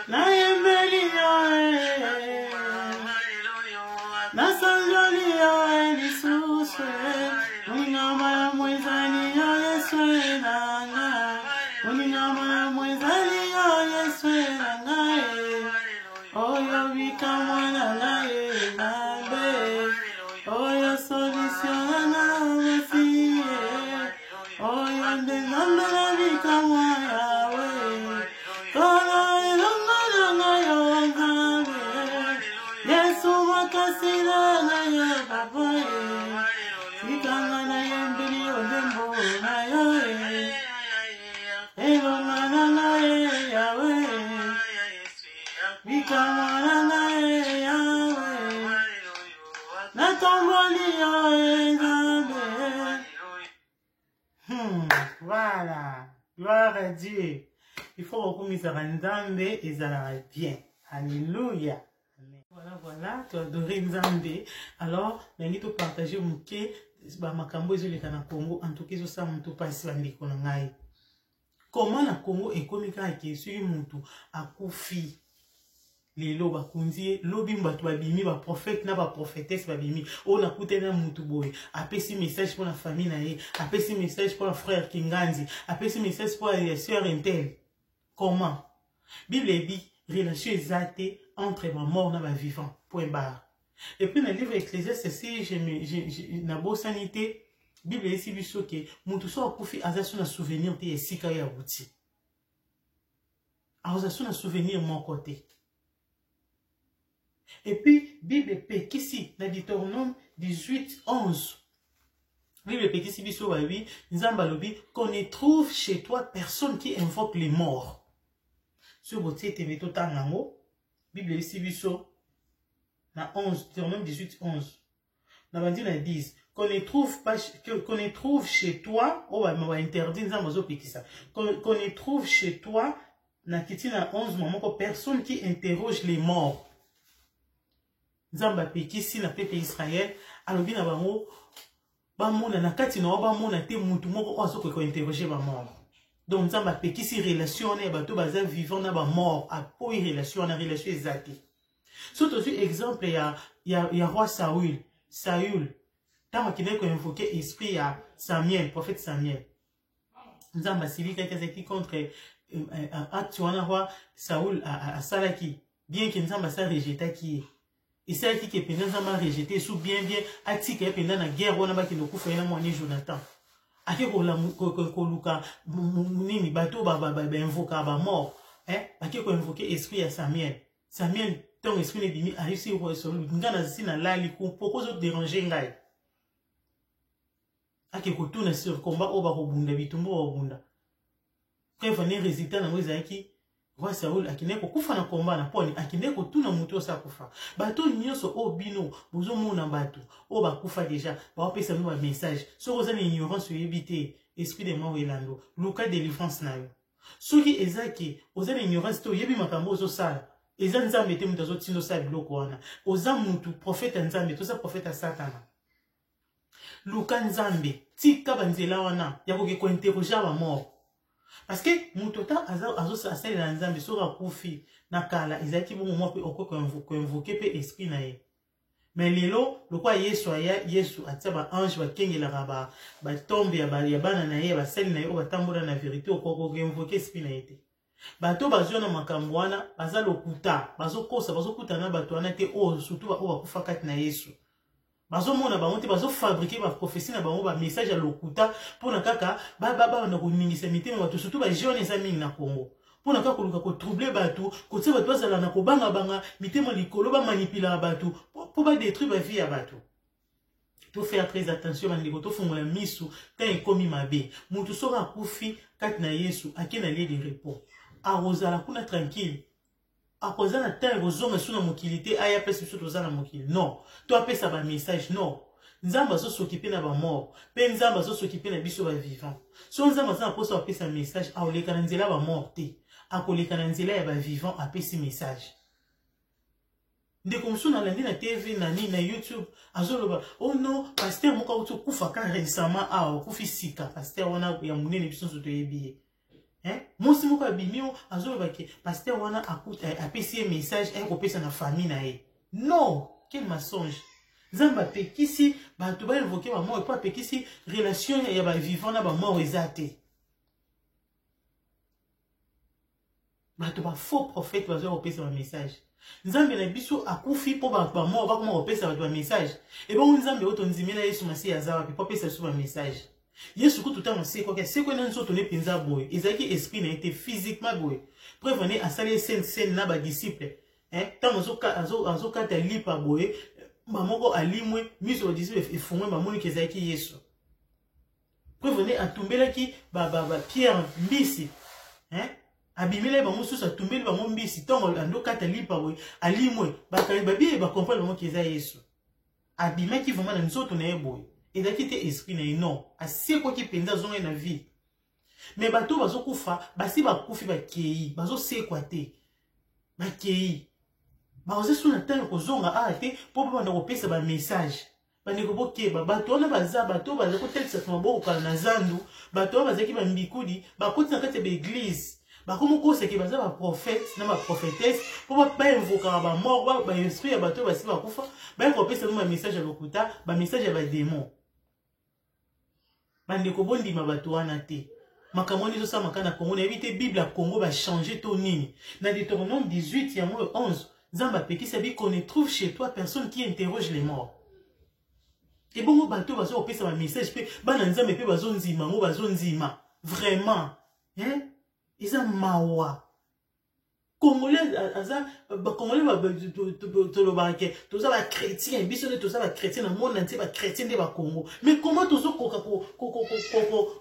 Nayembeli yo eh. Nasanjoli yo eh, lisusu eh. Moninga malamu ezali yo Yesu eh, na nga. Moninga malamu ezali yo Yesu eh, na nga eh. Oyo bikamwa na ngai eh, Nzambe. Oyo solution na nga Masiye. Oyo nde Nzambe na bikamwa Yawe. Kolo elonga na ngai yo Nzambe. Yesu makasi na ngai yo Papa ye. Tika nga nayembeli yo nzembo na yo ye. Elonga na ngai Yawe. Bikamwa na ngai Yawe. Natomboli yo e Nzambe. Voilà, gloire à Dieu. Il faut kokumisaka Nzambe ezalaka bien. Alléluia. Voilà, voilà, tu adoré Nzambe. Alors, nalingi to partager moke ba makambo ezoleka na Congo, en tout cas ezosala moto mpasi bandeko na ngai. Comment na Congo ekomi kaka ke soki mutu akufi lelo bakundi ye lobi bato babimi baprofete na baprofetese babimi oyo nakutani na mutu boye apesi message mpo na famille na ye apesi message mpo na frère kinganzi apesi message mpo ya sœur intel. Comment Bible ebi relation eza te entre bamort na bavivant, point barre. Et puis na livre Ecclésiaste, si je me je, je, nabosani te, Bible eyesi biso ke mutu so akufi aza so na souvenir te ya esika ye awuti, aza so na souvenir moko te. Et puis Bible epekisi na Deutéronome 18 11, Bible epekisi biso, babi Nzambe alobi qu'on ne trouve chez toi personne qui invoque les morts. Soki botie tembe, totanga yango. Bible eyebisi biso na 11, Deutéronome 18 11, na bandi na 10, qu'on ne trouve pas, qu'on ne trouve chez toi, oyo ba interdit, Nzambe azopekisa qu'on ne trouve chez toi, na kiti na 11 mwa moko, personne qui interroge les morts. Nzambe apekisi na peuple Israël, alobi na bango bamona na kati na yo bamona te mutu moko oyo azokoki kointerroge bamort. Donc Nzambe apekisi relation wana ya bato baza vivant na bamort, apoyi relation wana, relation eza te. So tozwi exemple ya roi Saül. Saül ntango akendaki koinvoke esprit ya Samuel, prophète Samuel, Nzambe asilikaki, azalaki contre acte wana roi Saul asalaki, bien ke Nzambe asa rejetaki ye. Esalaki ke mpenza Nzambe arejete esu bien bien, atika ye mpenza na guerre wana, bakende kokufa ye na mwana Jonathan. Ake koluka nini, bato bainvokaka bamort, bake koinvoke esprit ya Samuel. Samuel ntango esprit na ebimi, ayebisi roi Saul: nga nasi nalali, pourquoi ozoderange ngai? Ake kotuna sur combat oyo bakobunda, bitumba oyo bakobunda. Preuve ne résultat nango ezalaki roi Saul akendeki kokufa na combat na poni akendeki kotuna motu oyo akufa. Bato nyonso oyo bino bozomona, bato oyo bakufa deja, baopesa bino bamessage. Soki oza na ignorance, oyebi te esprit de mort elando, luka délivrance na yo. Soki eza ke oza na ignorance te, oyebi makambo ozosala, eza Nzambe te moto azotinda osala biloko wana. Oza mutu prophète ya Nzambe, toza prophète ya Satana. Luka Nzambe, tika banzela wana ya koke kointerroger bamort, parce que moto ata asalela Nzambe, soki akufi, na kala ezalaki bongo, mwa mpe okoki koinvoke mpe esprit na ye. Mais lelo lokola Yesu aya, Yesu atia baange bakengelaka batombe ya bana na ye, ya basali na ye oyo batambola na vérité, okoki koinvoke esprit na ye te. Bato bazwa na makambo wana baza lokuta, bazokosa, bazokutana na bato wana te, oyo surtout oyo bakufa kati na Yesu, bazomona bango te. Bazofabrike baprofesi na bango, bamessage ya lokuta, mpona kaka babanda koningisa mitema bato, surtout bajeune eza mingi na Congo, mpona kaka koluka kotrouble bato, kotia bato bazala na kobangabanga, mitema likolo, bamanipulaka bato mpo badétruire bavie ya bato. To faire très attention bandeko, tofungola misu, ntango ekomi mabe. Motu soki akufi kati na Yesu, ake na lieu de repos, akozala kuna tranquille, akoza na ntango ekozonga esu na mokili te, aya apesi biso toza na mokili, non, to apesa bamessage, non. Nzambe azosokipe na bamort mpe Nzambe azosokipe na biso bavivant. So Nzambe aza na mposa apesa message, akoleka na nzela ya bamort te, akoleka na nzela ya bavivant, apesi message. Ndeko mosusu nalandi na TV na nini na YouTube azoloba, oh non, pasteur moko auti okufa ka récemment awa, okufi sika, pasteur wana ya monene biso nyonso toyebi ye. Hein? Mwasi moko abimi o azoloba ke pasteur wana apesi ye message aye kopesa na famille na ye. Non, quel mensonge. Nzambe apekisi bato ba invoquer ba mort, po apekisi relation ya ba vivant na ba mort eza te. Bato ba faux prophète bazoya kopesa ba message. Nzambe na biso akufi mpo bato ba mort bakoma kopesa bato ba message. Ebongo Nzambe oyo tondimela Yesu Masiya aza wapi mpo apesa biso ba message? Yesu kutu ntango asekwaki, asekwe na nzoto ne mpenza boye, ezalaki esprit na ye te, physiquement boye. Preuve ane asali ye sainte cène na ba disciples. Hein? Ntango azokata lipa boye, bamoko alimwe, miso ba disciples efungwe, bamoni ke ezalaki Yesu. Preuve ane atumbelaki ba, ba, ba Pierre mbisi. Hein? Abimelaki bango susu, atumbeli bango mbisi, ntango andokata lipa boye, alimwe, babiye ba comprendre bango ke eza Yesu. Abimaki vraiment na nzoto na ye boye, ezalaki te esprit na ye, non, asekwaki mpenza, azongaki na vie. Mais bato bazokufa, basi bakufi, bakei, bazosekwa te, bakei, bakoza su na ntango kozonga awa te mpo babanda kopesa ba message. Bandeko bokeba, bato wana baza bato baza kotalisa maboko kala na zandu, bato wana bazalaki bambikudi, bakoti na kati ya baeglise, bakomi koseke baza ba prophète na ba prophétesse mpo bainvokaka ba mort, ba esprit ya bato oyo basi bakufa, baye kopesa bango ba message ya lokuta, ba message ya ba démon. Bandeko bondima bato wana te. Makambo wana ezosalama kaka na Congo, nayebi te Bible ya Congo ba changer to nini. Na Deutéronome 18 yango oyo 11, Nzambe apekisi abi qu'on ne trouve chez toi personne qui interroge les morts. Ebongo bato bazo kopesa ba message mpe bana Nzambe mpe bazondima yango, bazondima vraiment, hein? Eza mawa. Congolais aza ba Congolais tolobaka ke toza ba chrétien, biso nde toza ba chrétien na monde entier, ba chrétien nde ba Congo. Mais comment tozokoka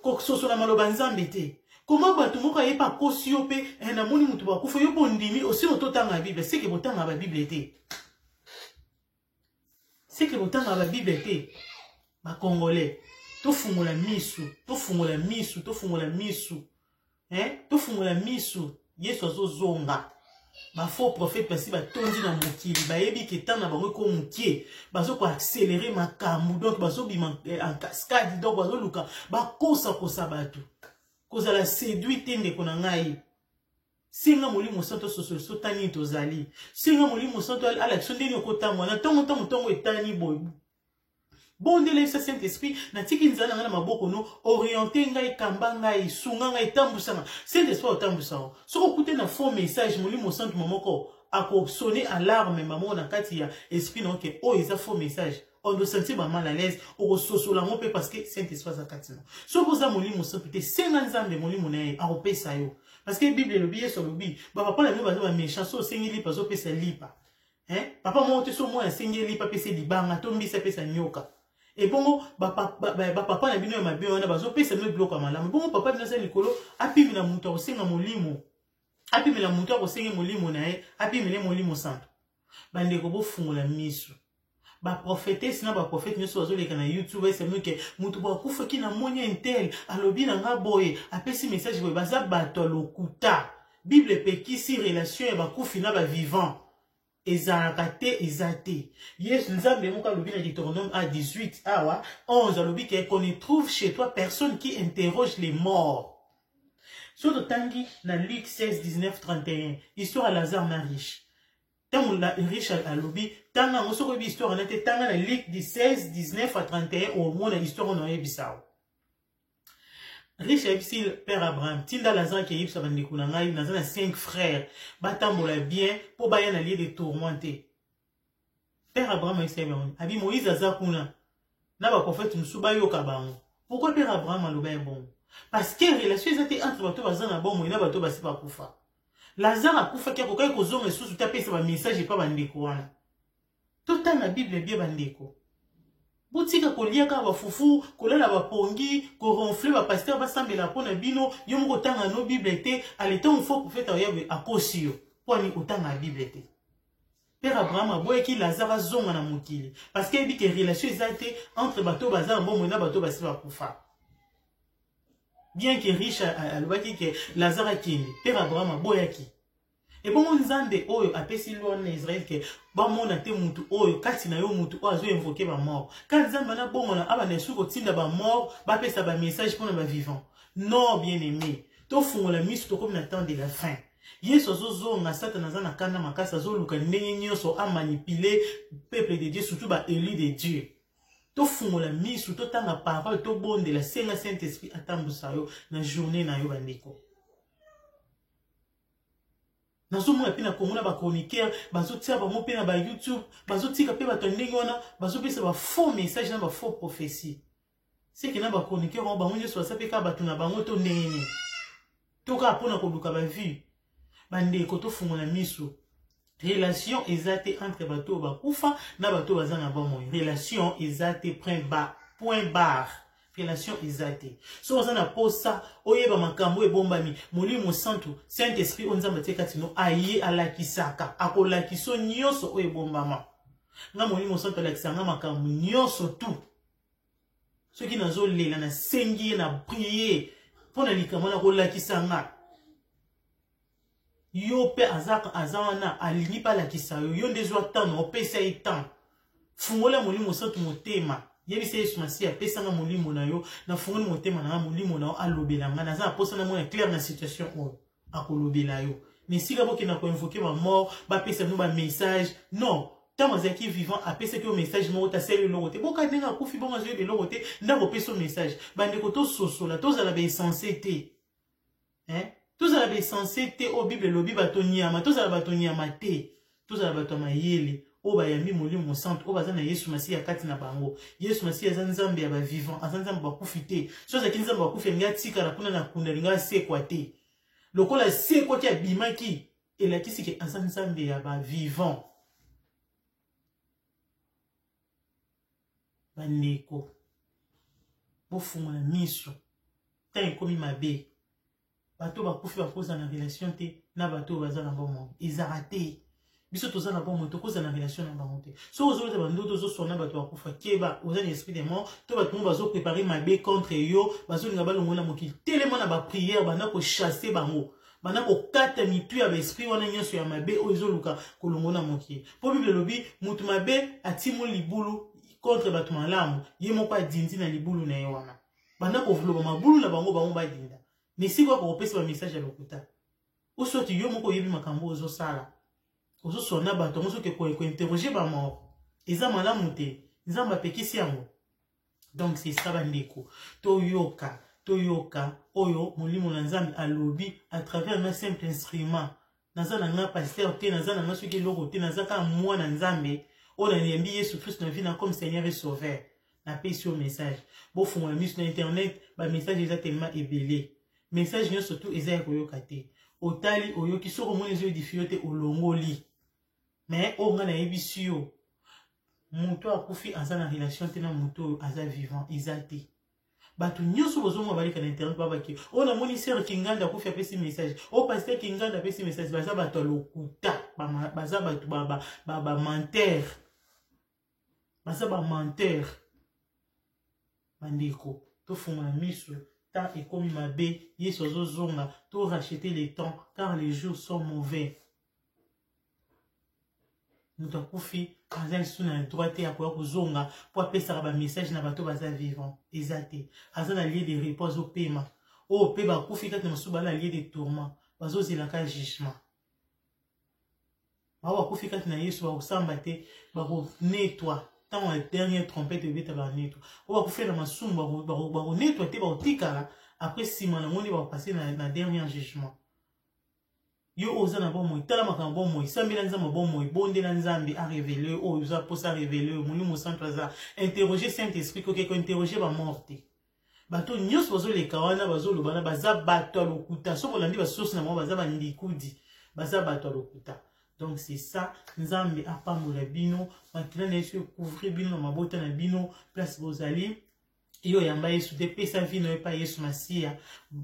kososola maloba Nzambe te? Comment bato moko aye pa akosi yo mpe namoni moto bakufa yo mpe ondimi osino totanga Bible, seke botanga ba Bible te. Seke botanga ba Bible te. Ba Congolais, tofungola misu, tofungola misu, tofungola misu. Hein? Tofungola misu, Yesu azozonga. Ba faux prophètes basi batondi na mokili, bayebi ke temps na bango eko mokie, bazo ko accélérer makambo, donc bazo bima en cascade, donc bazo luka bakosa kosa bato. Kozala séduit te ndeko na ngai. Senga Molimo Santo asosolisa yo ntango nini tozali. Senga Molimo Santo alakisa yo ndenge okotambola na ntongo, ntango ntongo etani boye. Bondela yebisa Saint-Esprit, natiki nzela na ngai na maboko no, oriente ngai, kamba ngai, sunga ngai, tambusa ngai. Saint-Esprit akotambusa yo. Soki okute na faux message, Molimo Santo moko akosonne alarme mamo na kati ya esprit na yo ke oyo eza faux message. On doit sentir ba mal à l'aise, okososola yango mpe parce que Saint-Esprit aza kati na. Soki oza Molimo Santo te, senga Nzambe Molimo na ye akopesa yo. Parce que Bible elobi, Yesu alobi, ba papa na bino baza ba méchant, soki osengi lipa azopesa lipa. Hein? Papa moko te so mwana asengi lipa apesa libanga to mbisi apesa nyoka. Ebongo ba papa na bino ya mabe wana bazopesa bino biloko ya malamu. Ebongo papa bino aza likolo apimela moto akosenga molimo. Apimela moto akosenga molimo na ye, apimele molimo santo. Bandeko bofungola miso. Ba prophétesse na ba prophète nyonso bazoleka na YouTube bayebisa bino ke moto boye akufaki na moni intel alobi na nga boye apesi message boye, baza bato ya lokuta. Bible epekisi relation ya bakufi na ba vivant, ezalaka te, eza te. Yesu Nzambe moko alobi na Deutéronome a 18 awa 11 alobi ke qu'on ne trouve chez toi personne qui interroge les morts. Soki totangi na Luc 16 19 31 histoire ya Lazare na riche, ntango la riche alobi tanga yango, soki oyebi histoire wana te tanga na Luc 16 19 à 31 omona histoire wana oyebisa yo. Riche ayebisi père Abraham, tinda Lazare ke yebisa bandeko na ngai, naza na 5 frères, batambola bien mpo baya na lieu de tourment te. Père Abraham ayebisa ye bango, abi Moïse aza kuna na ba prophète mosusu bayoka bango. Pourquoi père Abraham aloba ye bongo? Parce que relation eza te entre bato baza na bomoi na bato basi bakufa. Lazare akufaki, akokaki kozonga lisusu te apesa ba message epa bandeko wana. Totanga Bible bien bandeko. Botika kolia kaka bafufu, kolala bapongi, koronfle ba pasteur basambela mpo na bino, yo moko otanga no Bible te, ale ntango faux prophète akoya boye akosi yo. Mpo ani otanga Bible te. Père Abraham aboyaki Lazare azonga na mokili parce que ayebi ke relation eza te entre bato baza na bomoi na bato basi bakufa. Bien que riche alobaki ke Lazare akende, Père Abraham aboyaki. Ebongo Nzambe oyo apesi loi na Israël ke bamona te mutu oyo kati na yo mutu oyo azo invoquer ba mort. Ka Nzambe wana bongo na abanda esu kotinda ba mort bapesa ba message pona ba vivant. Non bien aimé, tofungola misu tokomi na temps de la fin. Yesu azozonga, Satana aza na kanda makasi, azoluka ndenge nyonso a manipuler peuple de Dieu, surtout ba élus de Dieu. Tofungola misu, totanga parole, tobondela, senga Saint-Esprit atambusa yo na journée na yo bandeko. Nazomona mpe na Congo na ba chroniqueur bazotia bango mpe na ba YouTube, bazotika mpe bato ya ndenge wana, bazopesa ba faux message na ba faux prophétie. Seke na ba chroniqueur bango bango nyonso baza mpe kaka bato na bango to ndenge nini? To kaka mpona koluka ba vue. Bandeko tofungola misu. Relation eza te entre bato oyo bakufa na bato oyo baza na bomoi. Relation eza te point ba point barre. Relation eza te. So oza na posa oyeba makambo ebombami, Molimo Santu, Saint Esprit oyo Nzambe atie kati no aye alakisaka, akolakiso nyonso oyo ebombama. Nga Molimo Santu alakisa nga makambo nyonso tout. Soki nazolela nasengi ye na prier mpo na likambo wana akolakisa nga. Yo pe aza aza wana alingi pe alakisa yo, yo nde zwa temps na opesa ye temps. Fungola Molimo Santu motema. Yebisa Yesu Masiya apesa nga molimo na yo, nafungoli motema na nga, molimo na yo alobela nga, naza na posa namona clair na situation oyo. Akolobela yo. Na esika bokenda ko invoquer ba mort, bapesa bino ba message. Non, ntango azalaki vivant apesaki yo message moko te, asali eloko te. Boka ndenge akufi bongo azoyeba eloko te, nde akopesa yo message. Bandeko tososola, tozala ba insense te. Hein? Tozala ba insense te oyo Bible elobi bato nyama, tozala bato nyama te. Tozala bato ya mayele oyo bayambi Molimo Mosantu, oyo baza na Yesu Masiya kati na bango. Yesu Masiya aza Nzambe ya ba vivant, aza Nzambe bakufi te. So azalaki Nzambe bakufi, alingi atikala kuna na kunda, alingi asekwa te. Lokola asekwaki abimaki, elakisi ke aza Nzambe ya ba vivant. Bandeko, bofungola miso, temps ekomi mabe. Bato bakufi bakozala na relation te na bato oyo baza na bomoi, ezala te. Biso toza na bomoi, tokozala na relation na bango te. Soki ozolota bandoto ozoswana bato bakufa, keba, oza na esprit de mort, to bato moko bazoprepare mabe contre yo, bazolinga balongola mokili. Telema na ba prière, banda kochasser bango, banda kokata mitu ya ba esprit wana nyonso ya mabe oyo ezoluka kolongola mokili. Po Bible elobi moto mabe atimoli libulu contre bato malamu, ye moko adindi na libulu na ye wana. Banda koloba mabulu na bango, bango badinda. Na esika oyo bakopesa ba message ya lokuta. Osoti yo moko oyebi makambo ozosala. Ozoswana bato yango soki kointerroger ba mort. Eza malamu te. Nzambe apekisi yango. Donc c'est ça bandeko. Toyoka, toyoka oyo molimo na Nzambe alobi à travers un simple instrument. Naza na nga pasteur te, naza na nga soki eloko te, naza kaka mwana Nzambe oyo nayambi Yesu Christ na vie na comme Seigneur et Sauveur. Napesi yo message. Bofungola miso na internet, ba message eza tellement ebele. Message nyonso tout eza ya koyoka te. Otali, oyoki, soki omoni ezo edifie yo te, olongoli. Mais oyo nga nayebisi yo, moto akufi aza na relation te na moto oyo aza vivant, eza te. Bato nyonso bozomona baleka na internet babaki, oyo namoni sœur Kinganda akufi apesi message, oyo pasteur Kinganda apesi message, baza bato ya lokuta, baza bato ba menteur. Baza ba menteur. Bandeko, tofungola miso, temps ekomi mabe, Yesu azozonga, to racheter le temps car les jours sont mauvais. Moto akufi aza lisusu na droit te ya koya kozonga po apesaka ba message na bato baza vivant, eza te. Aza na lieu de repos, azopema. Oyo pe bakufi kati na mosusu baza na lieu de tourment, bazozelaka jugement. Bao bakufi kati na Yesu bakosamba te, bakonetwa ntango ya dernière trompette ebeta, banetwa. Oyo bakufi na masumu bakonetwa te, bakotikala après nsima nango nde bakopase na dernier jugement. Yo oza na bomoi, tala makambo bomoi, sambela Nzambe bomoi, bondela Nzambe a révéler oyo oza posa révéler oyo Molimo Santu aza. Interroger Saint-Esprit, koke ko interroger ba mort te. Bato nyonso bazoleka wana bazoloba na baza bato ya lokuta. Soki olandi ba source na bango baza ba ndikudi, baza bato ya lokuta. Donc c'est ça, Nzambe apambola bino, makila na Yesu ekouvrir bino na mabota na bino, place bozali. Yo yamba Yesu te, pesa vie na yo epai Yesu Masiya,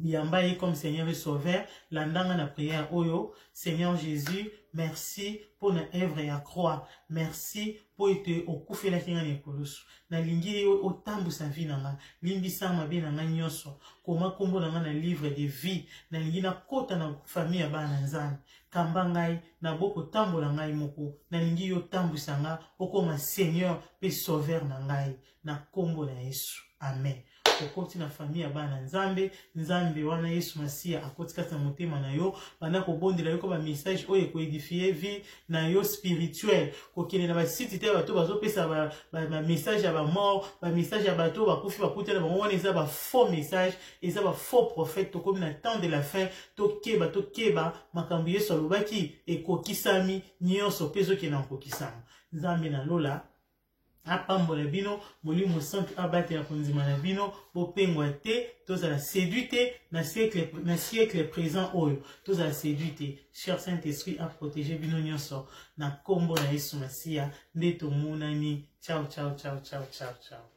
yamba ye comme Seigneur et Sauveur. Landanga na prière oyo. Seigneur Jésus, merci mpo na œuvre ya croix, merci mpo ete okufelaki ngai na ekulusu. Nalingi yo otambwisa vie na ngai, limbisa mabe na ngai nyonso, koma nkombo na ngai na livre de vie. Nalingi nakota na famille ya bana na Nzambe. Kamba ngai, nabo kotambola ngai moko, nalingi yo otambwisa ngai, okoma Seigneur mpe Sauveur na ngai, na nkombo na Yesu, amen. Okoti na famille ya bana Nzambe. Nzambe wana Yesu Masiya akoti kati na motema na yo. Banda kobondela yo ko bamessage oyo ekoedifie vie na yo spirituel. Kokende na basite te ya bato bazopesa bamessage ya bamort, bamessage ya bato oyo bakufi bakutana bango. Wana eza bafaux message, eza bafaux prophète. Tokomi na temps de la fin, tokeba, tokeba. Makambo Yesu alobaki ekokisami nyonso mpe ezokende na kokisama. Nzambe na lola apambola bino, Molimo Santu abatela kondima na bino, bopengwa te, tozala séduit te na siècle présent oyo, tozala séduit te. Cher Saint Esprit aprotege bino nyonso na nkombo na Yesu Masiya. Nde tomonani. Ciao, ciao, ciao, ciao, ciao, ciao.